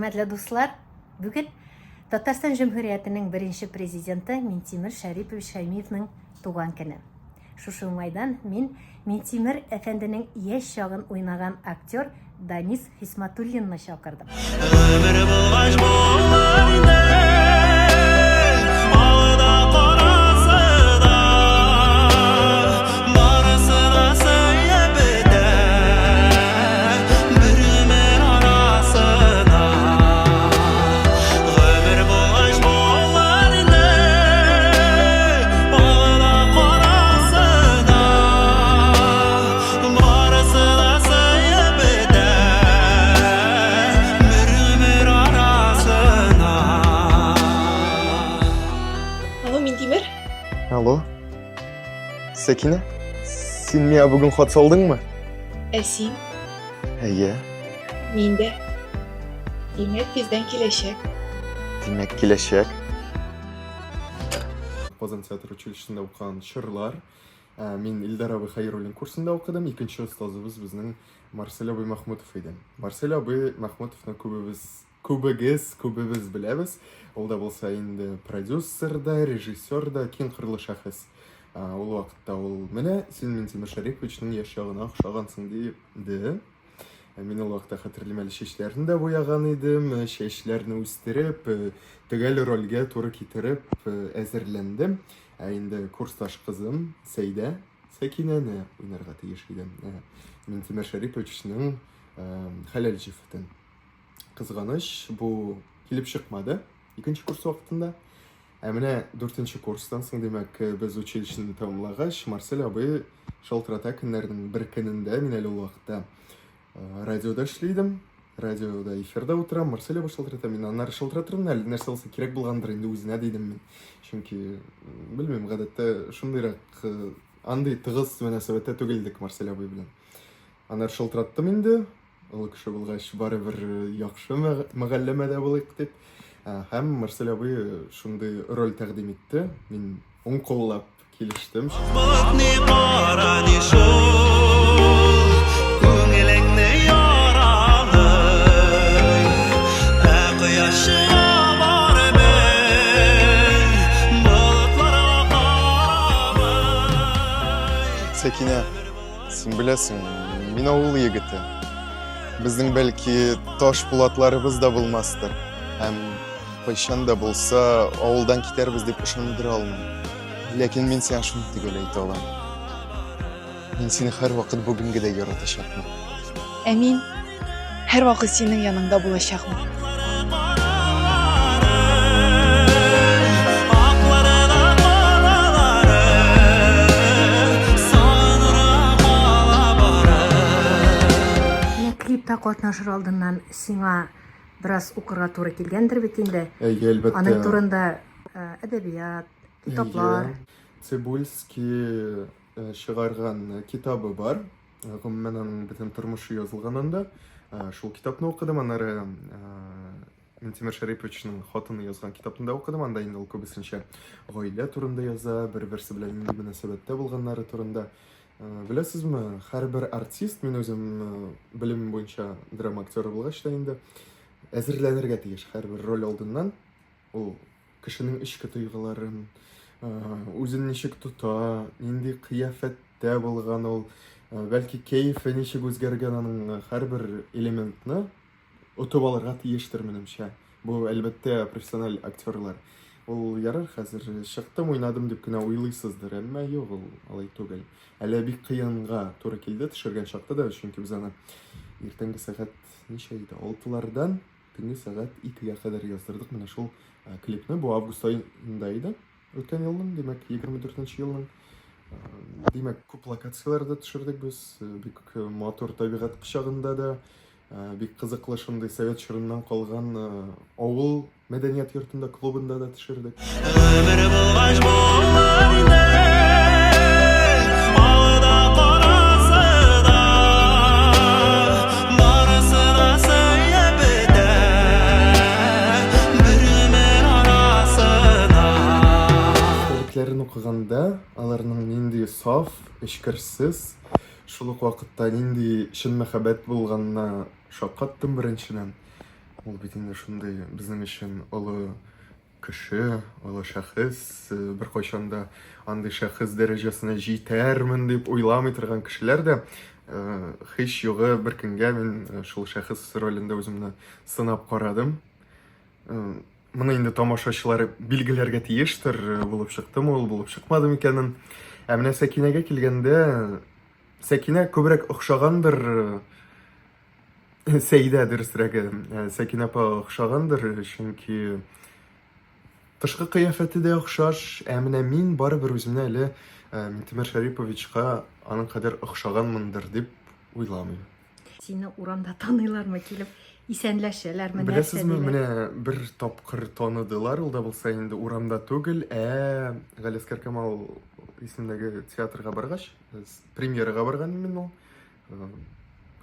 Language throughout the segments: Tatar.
Хөрмәтле дуслар, бүген Татарстан Җөмһүриятенең беренче президенты Минтимер Шәрипович Шәймиевның туган көне. Шушы уңайдан мин Минтимер әфәнденең яшь чагын уйнаган актер Данис Хисматуллинны чакырдым. Гомер булгач булыр инде, Алы да карасы да, Барысы да сыеп бетә, Бер гомер арасына. Гомер булгач булыр инде, Алы да карасы да, Барысы да сыеп бетә, Бер гомер арасына. Алло, Минтимер. Алло. Сәкинә, син миңа бүген хат салдыңмы? Ә син? Әйе. Мин дә. Димәк, тиздән киләчәк. Димәк, киләчәк. Казан театр училищесында укыган чорлар. Ә, Мин Илдар абый Хәйруллин курсында укыдым. Икенче остазыбыз безнең Марсель абый Махмутов иде. Марсель абый Махмутовны күбебез күбегез, күбебез беләбез. Ул да булса инде продюсер да, режиссер да, киң кырлы шәхес. Ә, Ул вакытта ул менә син Минтимер Шәриповичның яшь чагына охшагансың диде. Ә Мин ул вакытта хәтерлим әле чәчләрне дә буяган идем, чәчләрне үстереп, төгәл рольгә туры китереп әзерләндем. Ә инде курсташ кызым Сәйдә Сәкинәне уйнарга тиеш иде. Минтимер Шәриповичның хәләл җефетен. Кызганыч, бу килеп чыкмады икенче курс вакытында. Ә менә дүртенче курстан соң, димәк, без училищены тәмамлагач, Марсель абый шалтырата көннәрнең бер көнендә, мин әле ул вакытта радиода эшли идем, радиода эфирда утырам, Марсель абый шалтырата, мин аннары шалтыратырмын әле, нәрсә булса кирәк булгандыр инде үзенә дидем мин. Чөнки, белмим, гадәттә шундыйрак андый тыгыз мөнәсәбәттә түгелдек Марсель абый белән. Аннары шалтыраттым инде, Олы кеше булгач, барыбер яхшы мөгалләмәдә булыйк дип. Һәм Марсель абый шундый роль тәкъдим итте. Мин уң куллап килештем. Болыт ни кара, ни шул, күңелеңне яралый. Ә кояш чыга барыбер, болытларга карамый. Сәкинә, Син беләсең, мин авыл егете. Безнең бәлки таш пулатларыбыз да булмастыр. Һәм кайчан да булса авылдан китәрбез дип ышандыра алмыйм. Ләкин мин сиңа шуны төгәл әйтә алам. Мин сине һәрвакыт бүгенгедәй яратачакмын. Ә мин һәрвакыт синең яныңда булачакмын. Менә клипта катнашыр алдыннан сиңа бераз укырга туры килгәндер бит инде. Әйе, әлбәттә. Аның турында әдәбият, китаплар. Цибульский чыгарган китабы бар. Гомумән, аның бөтен тормышы язылган анда. Шул китапны укыдым. Аннары Минтимер Шәриповичның хатыны язган китапны да укыдым. Анда инде ул күбесенчә гаилә турында яза, бер-берсе белән нинди мөнәсәбәттә булганнары турында. Беләсезме, һәрбер артист, мин үзем белемем буенча драма актеры булгач та инде, әзерләнергә тиеш һәрбер роль алдыннан. Ул кешенең эчке тойгыларын, үзен ничек тота, нинди кыяфәттә булган ул, бәлки кәефе ничек үзгәргән аның һәрбер элементны отып алырга тиештер, минемчә. Бу, әлбәттә, профессиональ актерлар. Ул ярар хәзер чыктым, уйнадым дип кенә уйлыйсыздыр, әмма юк, ул алай түгел. Әле бик кыенга туры килде төшергән чакта да, чөнки без аны иртәнге сәгать ничә иде? Алтылардан Төнге сәгать икегә кадәр яздырдык менә шул клипны. Бу август аенда иде. Үткән елның, димәк, 24 елның. Димәк, күп локацияләрдә төшердек без. Бик матур табигать кочагында да, бик кызыклы шундый совет чорыннан калган авыл мәдәният йортында, клубында да төшердек. Гомер булгач булыр инде, Алы да карасы да, Барысы да сыеп бетә, Бер гомер арасына. Истәлекләрен укыганда, аларның нинди саф, эчкерсез, шул ук вакытта нинди чын мәхәббәт булганына шаккаттым беренчедән. Ул бит инде шундый безнең өчен олы кеше, олы шәхес, беркайчан да андый шәхес дәрәҗәсенә җитәрмен дип уйламый торган кешеләр дә, һич югы бер көнгә мин шул шәхес ролендә үземне сынап карадым. Моны инде тамашачылар билгеләргә тиештер, булып чыктымы ул, булып чыкмады микәнен. Ә менә Сәкинәгә килгәндә, Сәкинә күбрәк охшагандыр, Сәйдә дөресрәге, Сәкинә апа охшагандыр, чөнки тышкы кыяфәте дә охшаш, ә менә мин барыбер үземне әле Минтимер Шәриповичка аның кадәр охшаганмындыр дип уйламыйм. Сине урамда таныйлармы, килеп исәнләшәләрме, нәрсә Беләсезме, диләр? менә бер тапкыр таныдылар, ул да булса инде урамда түгел, ә Галиәсгар Камал исемендәге театрга баргач, премьерага барган мин ул.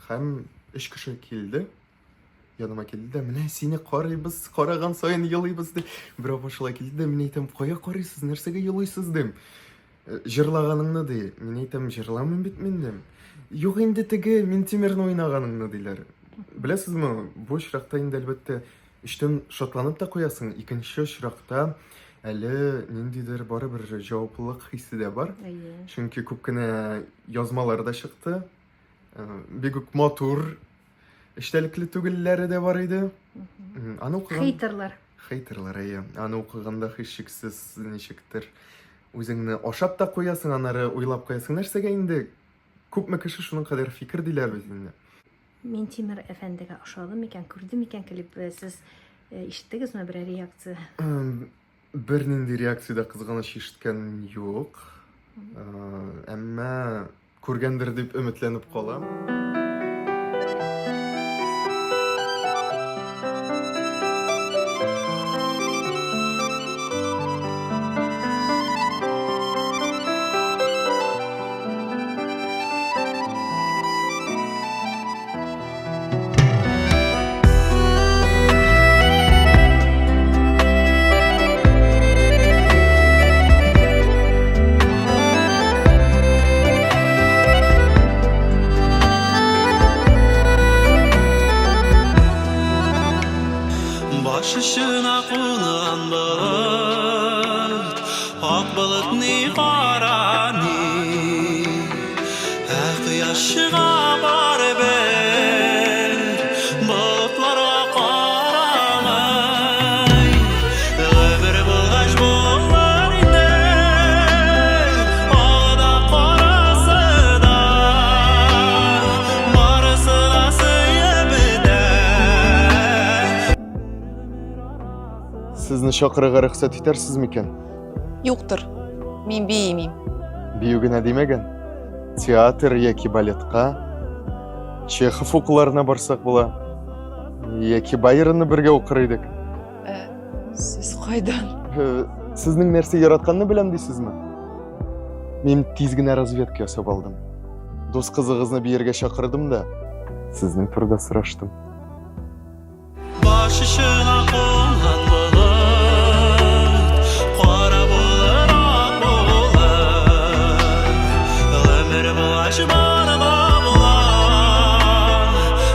Һәм өч кеше килде. Яныма килде дә, менә сине карыйбыз, караган саен елыйбыз ди. Бер апа шулай килде дә, мин әйтәм, кая карыйсыз, нәрсәгә елыйсыз дим. Җырлаганыңны ди. Мин әйтәм, җырламыйм бит мин дим. Юк инде теге Минтимерне уйнаганыңны диләр. Беләсезме, бу очракта инде әлбәттә эчтән шатланып та куясың, икенче очракта әле ниндидер барыбер җаваплылык хисе дә бар. Әйе. Чөнки күп кенә язмалар да чыкты. Бик үк матур эчтәлекле түгелләре дә бар иде. Аны укыган Хейтерлар. Хейтерлар, әйе. Аны укыганда һичшиксез ничектер үзеңне ашап та куясың, аннары уйлап куясың, нәрсәгә инде күпме кеше шуның кадәр фикер диләр бит инде. Минтимер әфәндегә ошады микән, күрде микән клип? Сез ишеттегезме берәр реакция? Бернинди реакция дә кызганыч ишеткән юк. Әмма күргәндер дип өметләнеп калам. Баш очына кунган болыт, ак болыт ни кара ни. Ә кояш чыга барыбер, болытларга карамый. Гомер булгач булыр инде, ага да карасы да, барысы да сөеп бетә. Сезне чакырырга рөхсәт итәрсез микән? Юктыр. Мин биемим. Бию генә димәгән. Театр яки балетка, Чехов укуларына барсак була. Яки Байронны бергә укыр идек. Ә, сез кайдан? Э, сезнең нәрсә яратканны беләм дисезме? Мин тиз генә разведка ясап алдым. Дус кызыгызны биергә чакырдым да, сезнең турыда сораштым. Баш очына кунган болыт, кара булыр, ак булыр. Гомер булгач бар да була,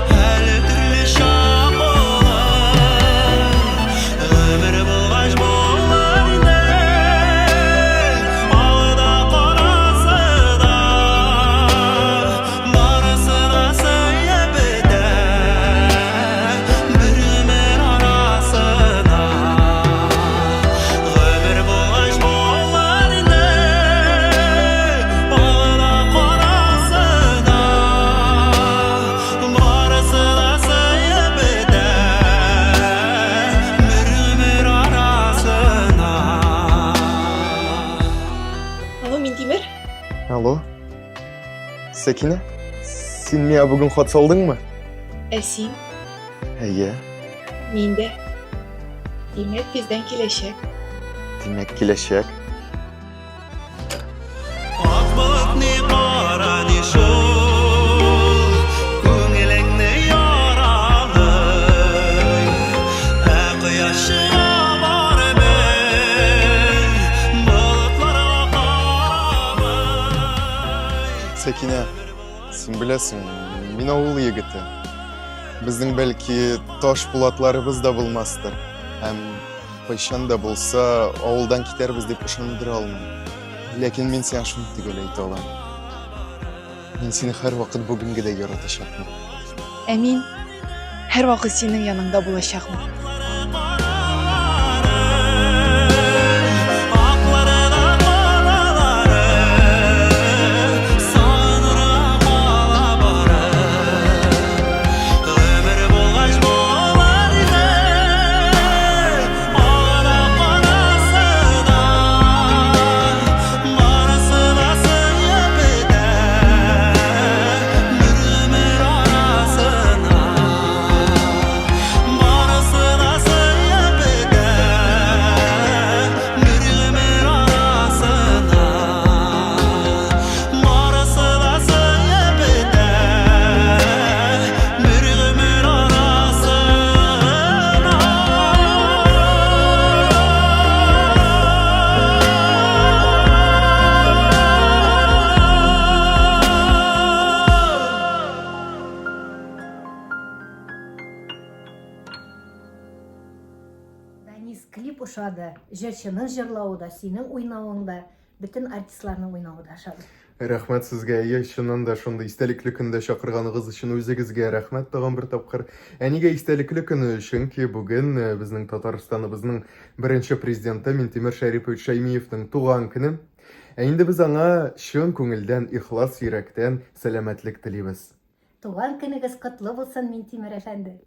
әле төрле чак булыр. Гомер булгач булыр инде, алы да карасы да. Барысы да сөеп бетә бер гомер арасына. Гомер булгач булыр инде, алы да карасы да. Барысы да сөеп бетә бер гомер арасына. Алло, Минтимер? Алло. Сәкинә, син миңа бүген хат салдыңмы? Ә син? Әйе. Мин дә. Димәк, тиздән киләчәк. Димәк, киләчәк. Ак болыт ни кара ни шул, күңелеңне яралый. Ә кояш чыга барыбер, болытларга карамый. Сәкинә, син беләсең, мин авыл егете. Безнең бәлки таш пулатларыбыз да булмастыр. Һәм кайчан да булса авылдан китәрбез дип ышандыра алмыйм. Ләкин мин сиңа шуны төгәл әйтә алам. Мин сине һәрвакыт бүгенгедәй яратачакмын. Ә мин һәрвакыт синең яныңда булачакмын. Данис, клип ошады. Җырчының җырлавы да, синең уйнавың да, бөтен артистларның уйнавы да ошады. Рәхмәт сезгә, әйе, чыннан да шундый истәлекле көндә чакырганыгыз өчен үзегезгә рәхмәт тагын бер тапкыр. Ә нигә истәлекле көне? Чөнки бүген э, безнең Татарстаныбызның беренче президенты Минтимер Шәрипович Шәймиевның туган көне. Ә инде без аңа чын күңелдән, ихлас йөрәктән сәламәтлек телибез. Туган көнегез котлы булсын, Минтимер әфәнде!